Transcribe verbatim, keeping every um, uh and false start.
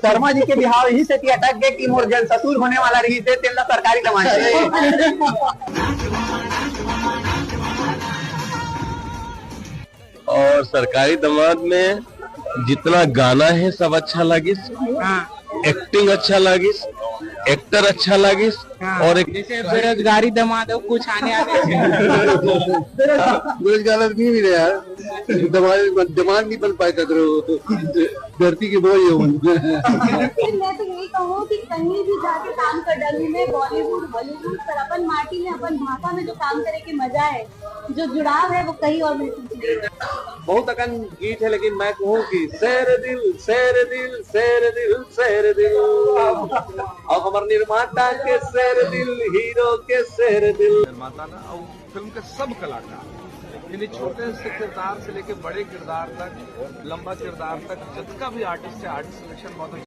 शर्मा जी के बिहाव इही सेती अटक गे कि मोर जन ससुर होने वाला रहिस हे, तेन ला सरकारी दमाद चाहिए। और सरकारी दमाद में जितना गाना है, सब अच्छा लागिस, हाँ। Acting अच्छा लागिस, actor अच्छा लागिस, हाँ। और एक जैसे बेरोजगारी दमाद हो, कुछ आने आने। बेरोजगार आदमी भी नहीं यार, दमाद, दमाद नहीं बन पाए ककरो, धरती के बोझ हो। लेकिन मैं तो यही कहूँ कि कहीं भी जाके काम कर डालूँ मैं, बॉलीवुड, हॉलीवुड, पर अपन माटी में, अपन भाषा में जो काम करे के मजा है, जो जुड़ाव है, वो कहीं और महसूस नहीं होता। बहुत अकन गीत है, लेकिन मैं कहूँ कि शेर दिल, शेर दिल, शेर दिल, शेर दिल। अब हमर निर्माता के शेर दिल, हीरो के शेर दिल। निर्माता ना, और फिल्म के सब कलाकार, यानी छोटे से किरदार से लेके बड़े किरदार तक, लंबा किरदार तक, जितना भी आर्टिस्ट है, आर्टिस्ट सिलेक्शन बहुत